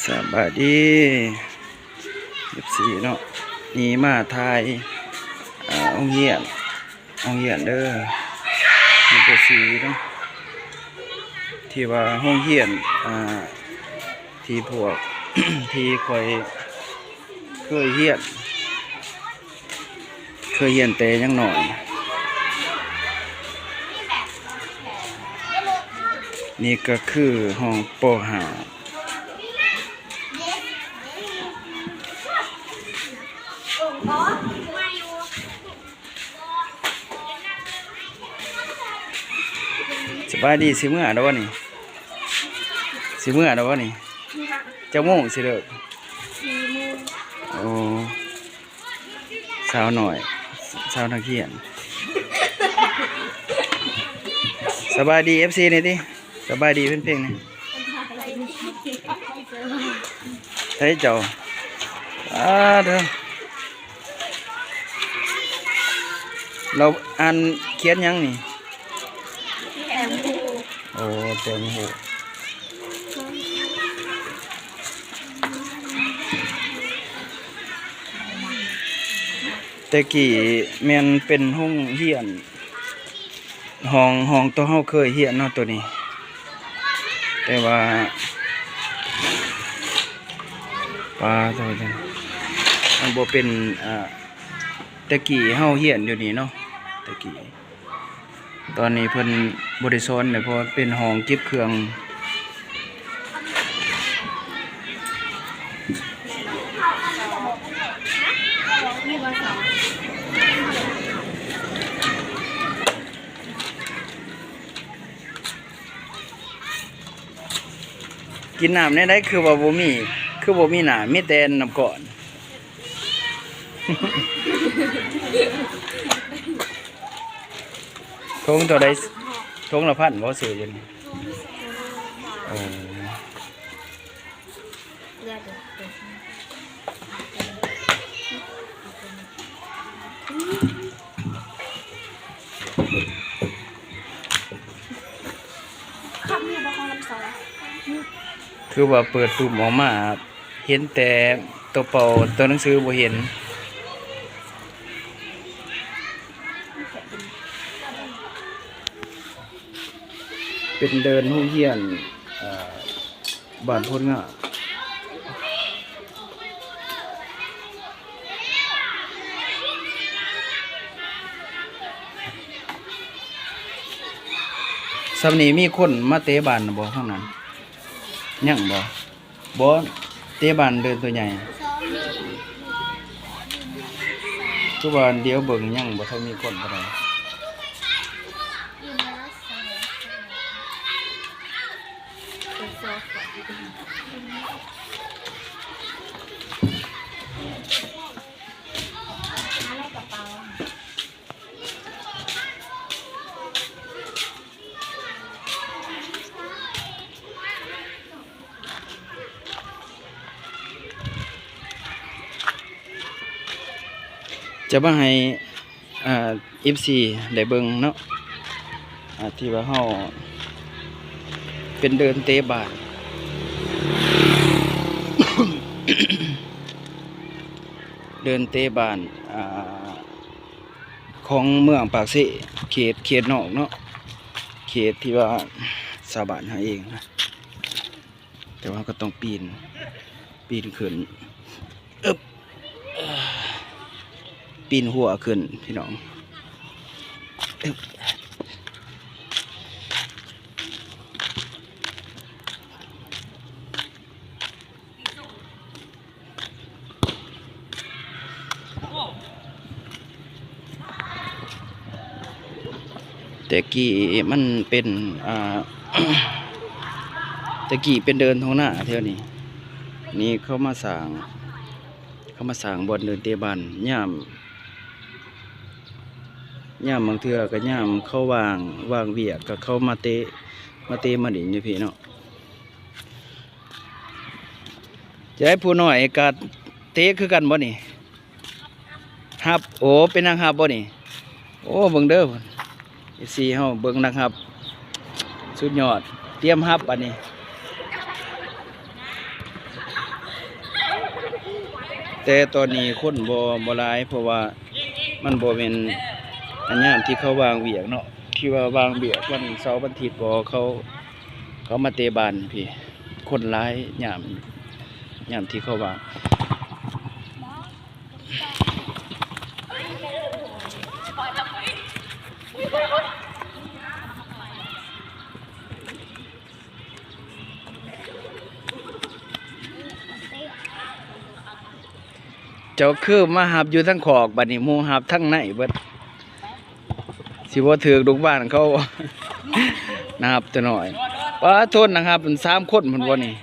ສະບາຍດີ ເອັຟຊີ ເນາະ ນີ້ມາຖ່າຍ ເອີ ໂຮງຮຽນ ໂຮງຮຽນເດີ ເອັຟຊີ ເນາະ ທີ່ວ່າໂຮງຮຽນ ອ່າ ທີ່ພວກ ທີ່ຂ້ອຍເຄີຍຮຽນ ເຄີຍຮຽນແຕ່ຍັງນ້ອຍ. ນີ້ກໍຄືຫ້ອງ ປໍຫ້າ. ສະບາຍດີ ຊິເມືອແລ້ວບໍ່ນີ້? ຊິເມືອແລ້ວບໍ່ນີ້? ຈັກໂມງຊິເລີກ? ສີ່ໂມງ. ໂອ້ ສາວນ້ອຍ ສາວນັກຮຽນ. ສະບາຍດີ ເອັຟຊີ ແດ່ຕິ ສະບາຍດີເພັງໆ ແດ່. ໃສເຈົ້າ? ອາ ເດີ ລາວອ່ານຂຽນຫຍັງນີ້? ແຕ້ມຮູບ. ໂອ້ ແຕ້ມຮູບ. ແຕ່ກີ້ແມ່ນເປັນໂຮງຮຽນ ຫ້ອງ ຫ້ອງໂຕເຮົາເຄີຍຮຽນເນາະ ໂຕນີ້ ແຕ່ວ່າ ປາໂຕ ມັນບໍ່ເປັນ ອາ ແຕ່ກີ້ເຮົາຮຽນຢູ່ນີ້ເນາະ ແຕ່ກີ້. ຕອນນີ້ເພິ່ນບໍ່ໄດ້ສອນແລ້ວ ເພາະວ່າເປັນຫ້ອງເກັບເຄື່ອງ. ກິນນ້ຳແນວໃດ ຄືວ່າບໍ່ມີ ຄືບໍ່ມີນ້ຳ ມີແຕ່ນ້ຳກ້ອນ. ຖົງເທົ່າໃດ? ຖົງລະພັນບໍ່ ຊື້ຢູ່ນີ້? ໂອ້ ຄືວ່າເປີດຕຸ່ມອອກມາ ເຫັນແຕ່ໂຕເປົ່າ ໂຕໜັງສືບໍ່ເຫັນ. ເປັນເດີ່ນໂຮງຮຽນ ເອີ ບ້ານໂພນງາມ. ຊ່ຳນີ້ມີຄົນມາເຕະບານບໍ່ທາງນັ້ນ? ຍັງບໍ່? ບໍ່ ເຕະບານເດີ່ນໂຕໃຫຍ່. ຄືວ່າດຽວເບິ່ງຍັງບໍ່ທັນມີຄົນປານໃດ. ຈະມາໃຫ້ ອ່າ ເອັຟຊີ ໄດ້ເບິ່ງເນາະ ອ່າ ທີ່ວ່າເຮົາເປັນເດີ່ນເຕະບານ ເດີ່ນເຕະບານ ອ່າ ຂອງເມືອງປາກເຊ ເຂດ ເຂດນອກເນາະ ເຂດທີ່ວ່າຊາວບ້ານເຮົາເອງນະ. ແຕ່ວ່າເຮົາກໍຕ້ອງປີນ ປີນຂຶ້ນ ອຶບ ປີນຫົວຂຶ້ນພີ່ນ້ອງ ອຶບ. ແຕ່ກີ້ມັນເປັນ ອ່າ ແຕ່ກີ້ເປັນເດີ່ນທົ່ງນາແຖວນີ້ ນີ້ເຂົາມາສ້າງ ເຂົາມາສ້າງບ່ອນເດີ່ນເຕະບານ ຍາມ ຍາມບາງເທື່ອກໍຍາມເຂົາວ່າງ ວ່າງວຽກກໍເຂົາມາເຕະ ມາເຕະມາຫຼິ້ນຢູ່ພີ້ເນາະ. ຈະໄດ້ຜູ້ນ້ອຍກໍເຕະຄືກັນບໍ່ນີ້? ຮັບ ໂອ້ ເປັນນັກຮັບບໍ່ນີ້? ໂອ້ ເບິ່ງເດີ ເອັຟຊີ ເຮົາເບິ່ງນັກຮັບ ສຸດຍອດ ຕຽມຮັບບາດນີ້. ແຕ່ຕອນນີ້ຄົນບໍ່ ບໍ່ຫຼາຍ ເພາະວ່າມັນບໍ່ແມ່ນອັນຍາມທີ່ເຂົາວ່າງວຽກເນາະ ທີ່ວ່າວ່າງວຽກວັນເສົາວັນອາທິດ ບໍ່ ເຂົາ ເຂົາມາເຕະບານພີ້ ຄົນຫຼາຍຍາມ ຍາມທີ່ເຂົາວ່າງ. ເຈົ້າຄືມາຮັບຢູ່ທາງຄອກ ບາດນີ້ໝູ່ຮັບທາງໃນເບິດ ຊິບໍ່ຖືກລູກບ້ານເຂົາ ນະຮັບແຕ່ນ້ອຍ. ປາໂທ ນັ່ງຮັບເປັນສາມຄົນພຸ້ນບໍ່ນີ້.